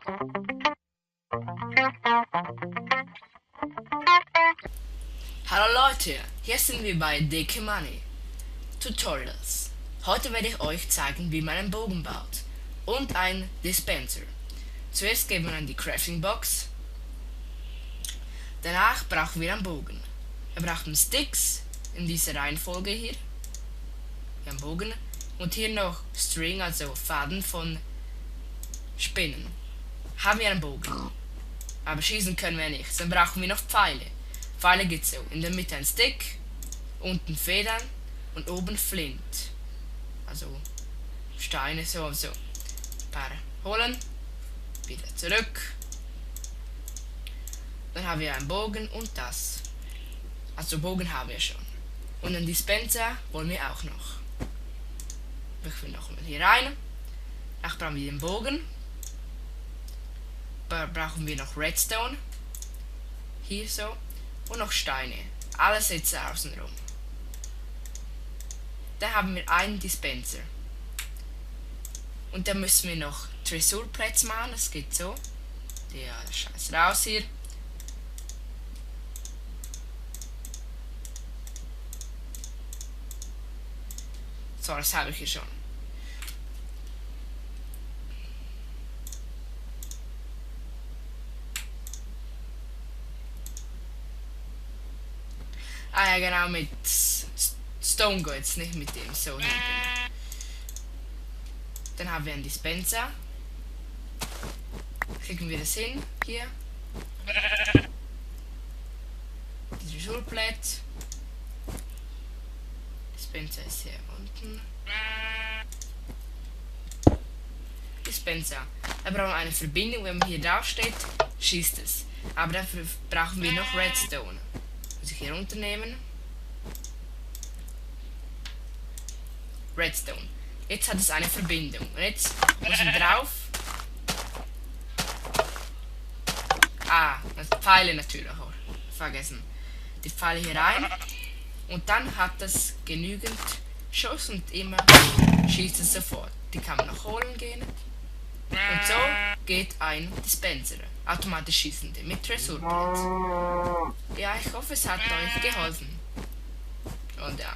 Hallo Leute, hier sind wir bei Dicke Money Tutorials. Heute werde ich euch zeigen, wie man einen Bogen baut und einen Dispenser. Zuerst geben wir an die Crafting Box. Danach brauchen wir einen Bogen. Wir brauchen Sticks in dieser Reihenfolge hier. Wir haben Bogen und hier noch String, also Faden von Spinnen. Haben wir einen Bogen. Aber schießen können wir nicht. Dann brauchen wir noch Pfeile. Pfeile geht so. In der Mitte ein Stick, unten Federn und oben Flint. Also Steine so. Ein paar holen. Wieder zurück. Dann haben wir einen Bogen und das. Also Bogen haben wir schon. Und einen Dispenser wollen wir auch noch. Werfen wir nochmal hier rein. Danach brauchen wir den Bogen. Brauchen wir noch Redstone. Hier so. Und noch Steine. Alles jetzt außenrum. Da haben wir einen Dispenser. Und dann müssen wir noch Tresurplätze machen. Das geht so. Der Scheiß raus hier. So, das habe ich hier schon. Ah ja, genau, mit Stone Goods, nicht mit dem. So, hier. Dann haben wir einen Dispenser. Klicken wir das hin, hier. Die Schulplätze. Dispenser ist hier unten. Dispenser. Da brauchen wir eine Verbindung, wenn man hier drauf steht, schießt es. Aber dafür brauchen wir noch Redstone. Muss ich hier runternehmen. Redstone. Jetzt hat es eine Verbindung. Und jetzt muss ich drauf. Das Pfeile natürlich auch. Vergessen. Die Pfeile hier rein. Und dann hat es genügend Schuss und immer schießt es sofort. Die kann man noch holen gehen. Und so geht ein Dispenser. Automatisch schießende mit Tresurplätzen. Ja, ich hoffe, es hat euch geholfen. Und ja.